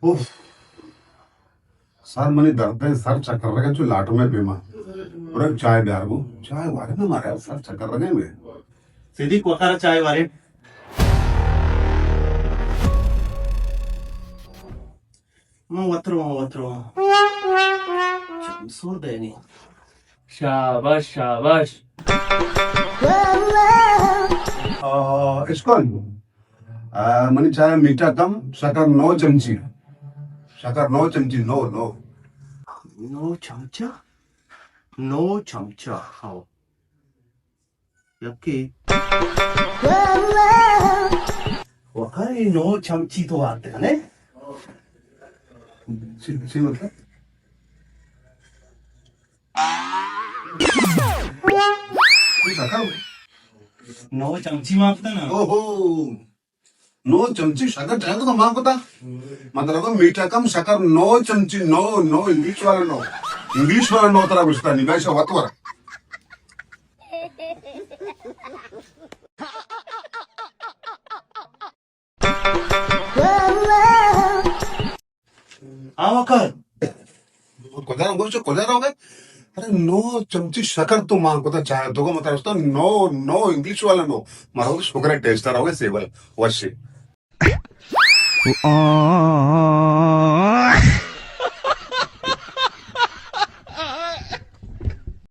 اوف۔ سر منی درد ءَ، سر چکر رگا چو لاٹم ءِ پیما۔ برو چائے بیار گو۔ چائے وارے نہ مارے، سر چکر رگا میں۔ صدیق وقار چائے وارے۔ من وترو، من وترو۔ چم سور دینی۔ شاباش، شاباش۔ آ، اسکول۔ آ، منی چائے میٹھا کم، شکر نو چمچی۔ شکر نو چمچی، نو، نو۔ نو چمچہ؟ نو چمچہ، ہاؤ۔ یکے۔ وقار اے نو چمچی تو آتے کنے؟ چی، چی مطلب؟ نو چمچی مان کتا نا؟ اوہو۔ نو چمچی شکر ٹائم تو مان کتا۔ مطلب میٹھا کم شکر نو چمچی، نو، نو، انگلش والا نو۔ انگلش والا نو ترا گشتا نہیں، بیشا وت ورا۔ آ وقار۔ کجا گوشت، کجا روگ ئے؟ ارے نو چمچی شکر تو مان کتا چائے تو، مطلب نو، نو انگلش والا نو۔ مارا شکر ہے ٹیسٹ رہا ہوگا سیول وشی۔